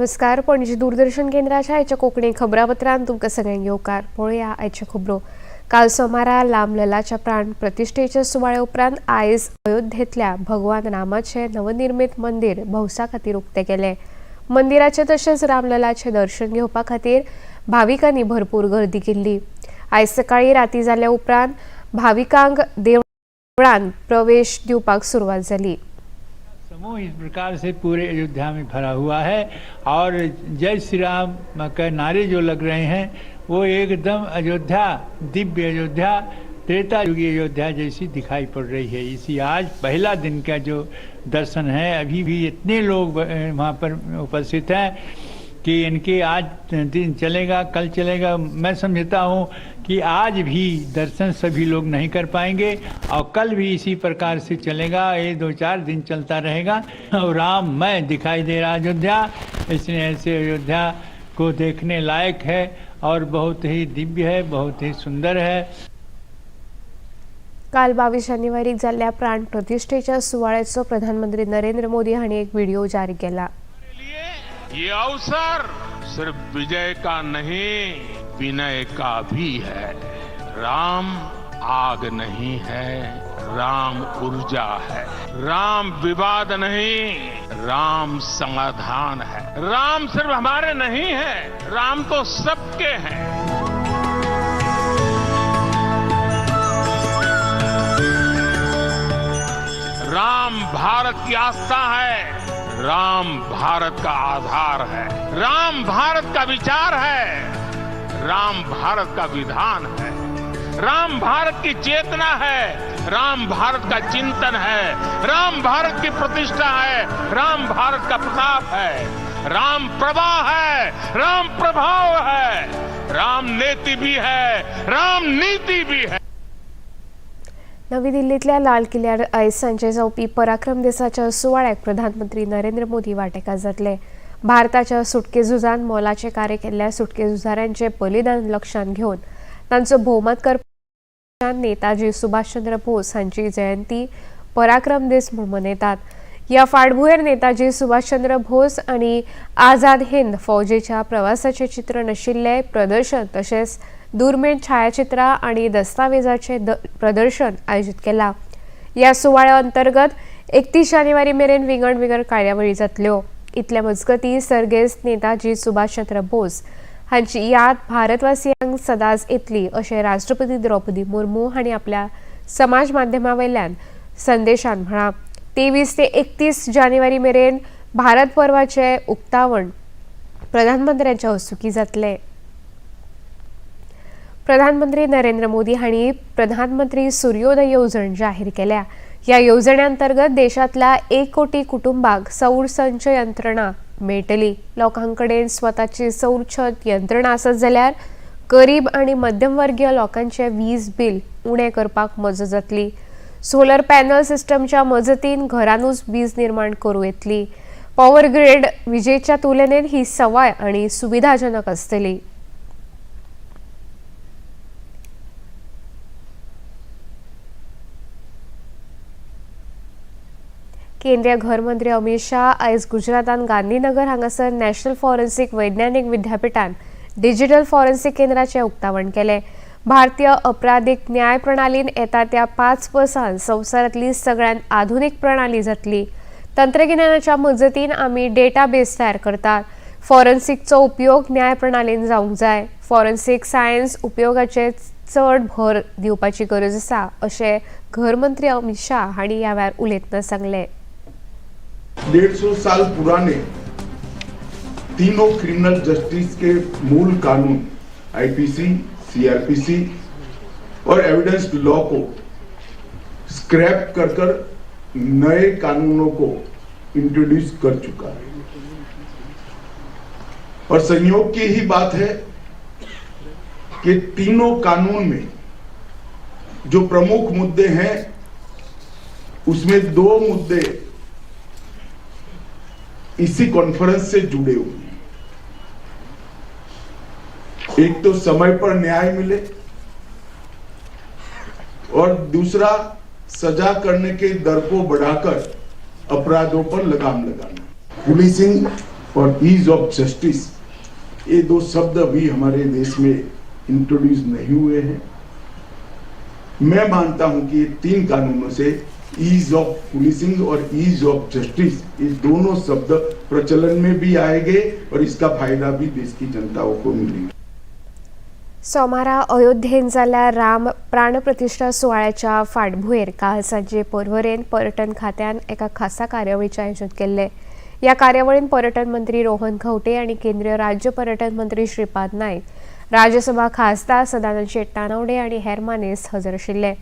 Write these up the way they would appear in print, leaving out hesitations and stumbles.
नमस्कार, पणजी दूरदर्शन केंद्राच्या आयच्या कोंकणी खबरापत्रांत तुमकां सगळ्यांक येवकार. पळोवया आयच्यो खबरो. काल सोमारा रामललाच्या प्राण प्रतिश्ठेच्या सुवाळ्या उपरांत आयज अयोध्येंतल्या भगवान रामाचें नवनिर्मीत मंदीर भौसा खातीर उक्तें केलें. मंदिराचें तशेंच रामललाचें दर्शन घेवपा खातीर भाविकांनी भरपूर गर्दी केल्ली. आयज सकाळीं राती जाल्या उपरांत भाविकांक देवळांत प्रवेश दिवपाक सुरवात जाली. समूह इस प्रकार से पूरे अयोध्या में भरा हुआ है और जय श्री राम के नारे जो लग रहे हैं, वो एकदम अयोध्या, दिव्य अयोध्या, त्रेता युगी अयोध्या जैसी दिखाई पड़ रही है। इसी आज पहला दिन का जो दर्शन है, अभी भी इतने लोग वहाँ पर उपस्थित हैं कि इनके आज दिन चलेगा, कल चलेगा। मैं समझता हूँ कि आज भी दर्शन सभी लोग नहीं कर पाएंगे और कल भी इसी प्रकार से चलेगा। ये 2-4 दिन चलता रहेगा और राम मय दिखाई दे रहा अयोध्या। इसलिए ऐसे अयोध्या को देखने लायक है और बहुत ही दिव्य है, बहुत ही सुंदर है। काल 22 जानेवारीक जाल्ल्या प्राण प्रतिश्ठेच्या सुवाळ्याचो प्रधानमंत्री नरेंद्र मोदी हांणी एक व्हिडिओ जारी केला. लिए ये अवसर सिर्फ विजय का नहीं, विनय का भी है। राम आग नहीं है, राम ऊर्जा है। राम विवाद नहीं, राम समाधान है। राम सिर्फ हमारे नहीं है, राम तो सबके हैं। राम भारत की आस्था है, राम भारत का आधार है, राम भारत का विचार है, राम भारत का विधान है, राम भारत की चेतना है, राम भारत का चिंतन है, राम भारत की प्रतिष्ठा है, राम भारत का प्रताप है, राम प्रवाह है, राम प्रभाव है, राम नेति भी है, राम नीति भी है। नवी दिल्लींतल्या लाल किल्ल्यार आयज सांजे जावपी पराक्रम दिसाच्या सुवाळ्याक प्रधानमंत्री नरेंद्र मोदी वांटेकार जातले. भारताच्या सुटके झुजांत मोलाचें कार्य केल्ल्या सुटके झुजाऱ्यांचें बलिदान लक्षांत घेवन तांचो भोवमान करपा नेताजी सुभाषचंद्र बोस हांची जयंती पराक्रम दीस म्हूण मनयतात. ह्या फाटभुंयेर नेताजी सुभाषचंद्र बोस आनी आझाद हिंद फौजेच्या प्रवासाचें चित्रण आशिल्लें प्रदर्शन तशेंच दुर्मीळ छायाचित्रां आनी दस्तावेजाचें प्रदर्शन आयोजीत केलां. ह्या सुवाळ्या अंतर्गत 31 जानेवारी मेरेन विंगड विंगड कार्यावळी जातल्यो. इतले मजगतीं, सर्गेस्त नेताजी सुभाषचंद्र बोस हांची याद भारतवासियांक सदांच येतली अशें राष्ट्रपती द्रौपदी मुर्मू हांणी आपल्या समाज माध्यमा वयल्यान संदेशान म्हळां. 23 ते 31 जानेवारी मेरेन भारत पर्वाचें उक्तावण प्रधानमंत्र्यांच्या हस्तुकीं जातलें. प्रधानमंत्री नरेंद्र मोदी हांणी प्रधानमंत्री सुर्योदय येवजण जाहीर केल्या. ह्या येवजणे अंतर्गत देशांतल्या 1 कोटी कुटुंबांक सौर संच यंत्रणा मेळटली. लोकां कडेन स्वताची सौर छत यंत्रणा आसत जाल्यार गरीब आनी मध्यमवर्गीय लोकांचे वीज बील उणें करपाक मजत जातली. सोलर पॅनल सिस्टमच्या मजतीन घरानूच वीज निर्माण करूं येतली. पॉवर ग्रीड विजेच्या तुलनेत ही सवाय आनी सुविधाजनक आसतली. केंद्रीय घरमंत्री अमित शाह आयज गुजरातान गांधीनगर हांगासर नॅशनल फॉरेन्सिक वैज्ञानिक विद्यापिठान डिजिटल फॉरेन्सिक केंद्राचें उक्तावण केलें. भारतीय अपराधीक न्याय प्रणालीन येता त्या 5 वर्सांत संवसारांतली सगळ्यांत आधुनीक प्रणाली जातली. तंत्रगिन्यानाच्या मजतीन आमी डेटा बेस तयार करतात. फॉरेन्सिकचो उपयोग न्याय प्रणालीन जावंक जाय. फॉरेन्सिक सायन्स उपयोगाचे चड भर दिवपाची गरज आसा अशें घरमंत्री अमित शाह हांणी ह्या वेळार उलयतना सांगलें. 150 साल पुराने तीनों क्रिमिनल जस्टिस के मूल कानून आईपीसी, सीआरपीसी और एविडेंस लॉ को स्क्रैप कर कर नए कानूनों को इंट्रोड्यूस कर चुका है और संयोग की ही बात है कि तीनों कानून में जो प्रमुख मुद्दे हैं, उसमें दो मुद्दे इसी कॉन्फ्रेंस से जुड़े हुए हैं। एक तो समय पर न्याय मिले और दूसरा सजा करने के दर को बढ़ाकर अपराधों पर लगाम लगाना। पुलिसिंग और ईज ऑफ जस्टिस, ये दो शब्द अभी हमारे देश में इंट्रोड्यूस नहीं हुए हैं। मैं मानता हूं कि ये तीन कानूनों से ईज ऑफ पुलिसिंग और ईज ऑफ जस्टिस, ये दोनों शब्द प्रचलन में भी आएंगे और इसका फायदा भी देश की जनताओं को मिलेगा। सोमारा अयोध्येन जाल्ल्या राम प्राणप्रतिश्ठा सुवाळ्याच्या फाटभुंयेर काल सांजे पर्वरेन पर्यटन खात्यान एका खासा कार्यावळीचें आयोजन केल्लें। ह्या कार्यावळीन पर्यटन मंत्री रोहन खंवटे आनी केंद्रीय राज्य पर्यटन मंत्री श्रीपाद नायक, राज्यसभा खासदार सदानंद शेट तानावडे आनी हेर मानेस्त हजर आशिल्ले।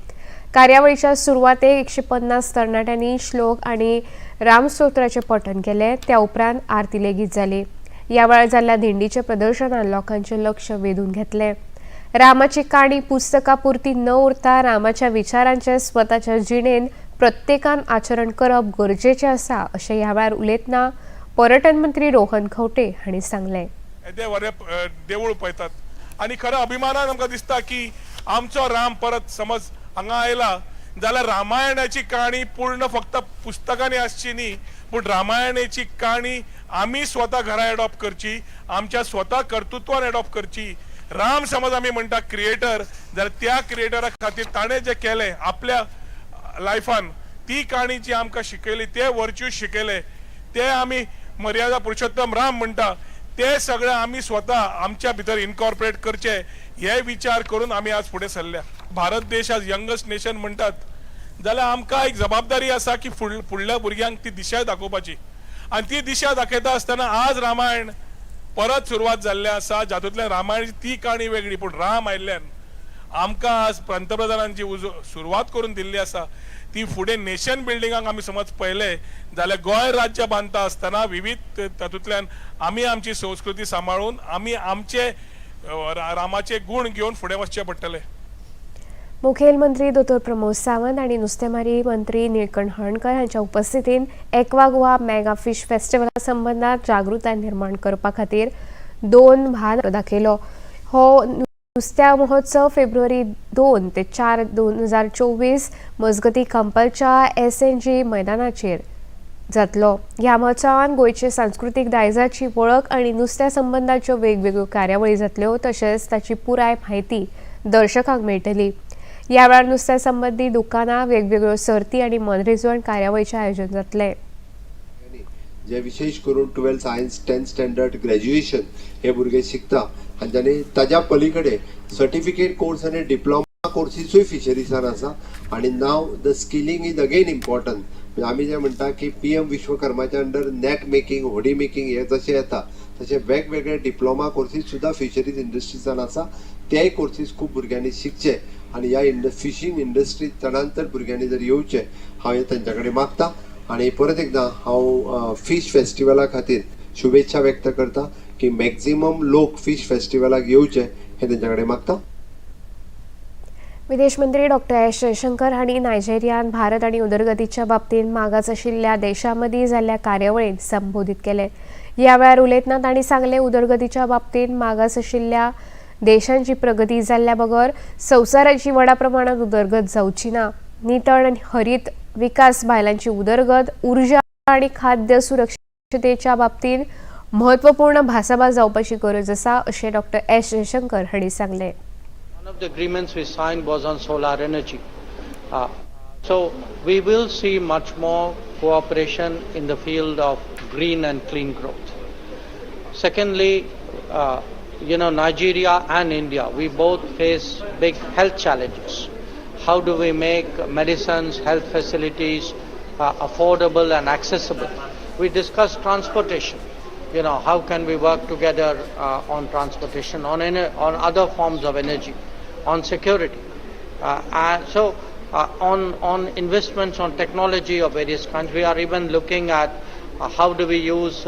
कार्यावळीच्या सुरवातेक 150 तरणाट्यांनी श्लोक आनी रामस्तोत्राचें पठण केलें। त्या उपरांत आरती लेगीत जाली। ह्या वेळार जाल्ल्या दिंडीच्या प्रदर्शनान लोकांचें लक्ष वेधून घेतलें। रामाची काणी पुस्तकां पुरती न उरता रामाच्या विचारांचे स्वताच्या जिणेन प्रत्येकान आचरण करप गरजेचें आसा, अशें ह्या वेळार उलयतना पर्यटन मंत्री रोहन खंवटे हांणी सांगलें। येदे व्हडलें देवूळ पळयतात आनी खरो अभिमानान आमकां दिसता की आमचो राम परत समज हांगा आयला जाल्यार रामायणाची काणी पूर्ण फक्त पुस्तकांनी आसची न्ही, पूण रामायणाची काणी आमी स्वता घरा एडॉप्ट करची, आमच्या स्वता कर्तृत्वान एडॉप्ट करची। राम समज आमी म्हणटा क्रिएटर, जाल्यार त्या क्रिएटरा खातीर ताणें जें केलें आपल्या लायफान, ती काणी जी आमकां शिकयली, ते वर्च्यू शिकयले, ते आमी मर्यादा पुरुषोत्तम राम म्हणटा, ते सगळे आमी स्वता आमच्या भितर इनकॉर्पोरेट करचे, हे विचार करून आमी आज फुडें सरल्या। भारत देश आज यंगस्ट नेशन म्हणटात, जाल्यार आमकां एक जबाबदारी आसा की फुडल्या भुरग्यांक ती दिशा दाखोवपाची आनी ती दिशा दाखयता आसतना आज रामायण परत सुरवात जाल्लें आसा, जातूंतल्यान रामायणाची ती काणी वेगळी, पूण राम आयिल्ल्यान आमकां आज पंतप्रधानांची सुरवात करून दिल्ली आसा, ती फुडें नेशन बिल्डिंगाक आमी समज पळयलें जाल्यार गोंय राज्य बांदता आसतना विविध तातूंतल्यान आमी आमची संस्कृती सांबाळून आमी आमचे रामाचे गूण घेवन फुडें वचचें पडटलें। मुखेलमंत्री दोतोर प्रमोद सावंत आनी नुस्तेमारी मंत्री निळकंठ हळर्णकर हांच्या उपस्थितीन एक्वा गोवा मेगा फिश फेस्टिवला संबंदात जागृताय निर्माण करपा खातीर दोन भान दाखयलो। हो नुस्त्या महोत्सव फेब्रुवारी 2 ते 4 2024 मजगती कांपालच्या एसएनजी मैदानाचेर जातलो। ह्या महोत्सवान गोंयचे सांस्कृतीक दायजाची वळख आनी नुस्त्या संबंदाच्यो वेगवेगळ्यो कार्यावळी जातल्यो, तशेंच ताची पुराय म्हायती दर्शकांक मेळटली। ह्या वेळार नुस्त्या संबंदी दुकानां, वेगवेगळ्यो सर्ती आनी मनरिजवण कार्यावळीचें आयोजन जातलें। जे विशेष करून 12th science, 10th standard, graduation हे भुरगे शिकता हांच्यानी ताज्या पलीकडे सर्टिफिकेट कोर्स आनी डिप्लोमा कोर्सीसूय फिशरीजान आसा आनी now the skilling is again important. म्हणजे आमी जे म्हणटा की पीएम विश्वकर्माच्या अंडर नेट मेकिंग, होडी मेकिंग हे जशें येता, तशें वेगवेगळे डिप्लोमा कोर्सीस सुद्दां फिशरीज इंडस्ट्रीजान आसा। तेय कोर्सीस खूब भुरग्यांनी शिकचे आनी ह्या फिशींग इंडस्ट्री चडांत चड भुरग्यांनी जर येवचें, हांव हें तेंच्या कडेन मागता आनी परत एकदां हांव फिश फेस्टिवला खातीर शुभेच्छा व्यक्त करता की मॅक्झिमम लोक फिश फेस्टिवलाक येवचे हें तेंच्या कडेन मागता। विदेश मंत्री डॉक्टर एस जयशंकर हांणी नायजेरियान भारत आनी उदरगतीच्या बाबतींत मागास आशिल्ल्या देशां मदीं जाल्ल्या कार्यावळींत संबोधीत केले। ह्या वेळार उलयतना तांणी सांगलें, उदरगतीच्या बाबतींत मागास आशिल्ल्या देशांची प्रगती जाल्ल्या बगर संवसाराची व्हडा प्रमाणात उदरगत जावची ना। नितळ आनी हरीत विकास, बायलांची उदरगत, उर्जा आनी खाद्य सुरक्षतेच्या बाबतींत म्हत्वपूर्ण भासाभास जावपाची गरज आसा, अशें डॉक्टर एस जयशंकर हांणी सांगलें। One of the agreements we signed was on solar energy. So we will see much more cooperation in the field of green and clean growth. Secondly, Nigeria and India, we both face big health challenges. How do we make medicines, health facilities affordable and accessible? We discussed transportation. How can we work together on transportation, on other forms of energy, on security. So on investments on technology of various kinds, we are even looking at how do we use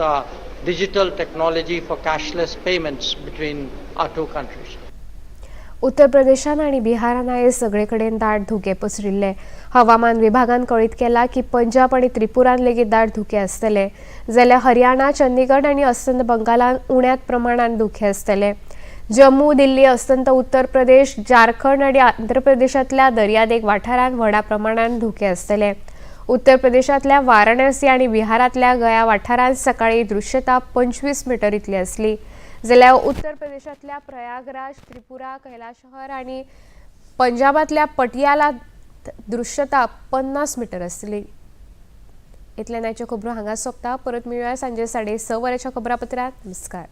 digital technology for cashless payments between our two countries. उत्तर प्रदेशान आनी बिहारान आयज सगळे कडेन दाट धुके पसरिल्ले। हवामान विभागान कळीत केला की पंजाब आनी त्रिपुरान लेगीत दाट धुके आसतले, जाल्यार हरियाणा, चंदीगड आनी अस्तंत बंगालान उण्यात प्रमाणान धुके आसतले। जम्मू, दिल्ली, अस्तंत उत्तर प्रदेश, झारखंड आनी आंध्र प्रदेशांतल्या दर्यादेग वाठारांत व्हडा प्रमाणान धुके आसतले। उत्तर प्रदेशांतल्या वाराणसी आनी बिहारांतल्या गया वाठारांत सकाळी दृश्यता 25 मिटर इतली आसली, जाल्यार उत्तर प्रदेशांतल्या प्रयागराज, त्रिपुरा, कैलाशहर आनी पंजाबांतल्या पटियाला दृश्यता 50 मिटर आसली. इतल्यान आयच्यो खबरो हांगा सोंपता. परत मेळुया सांजे 6:30 वरांच्या खबरापत्रांत. नमस्कार.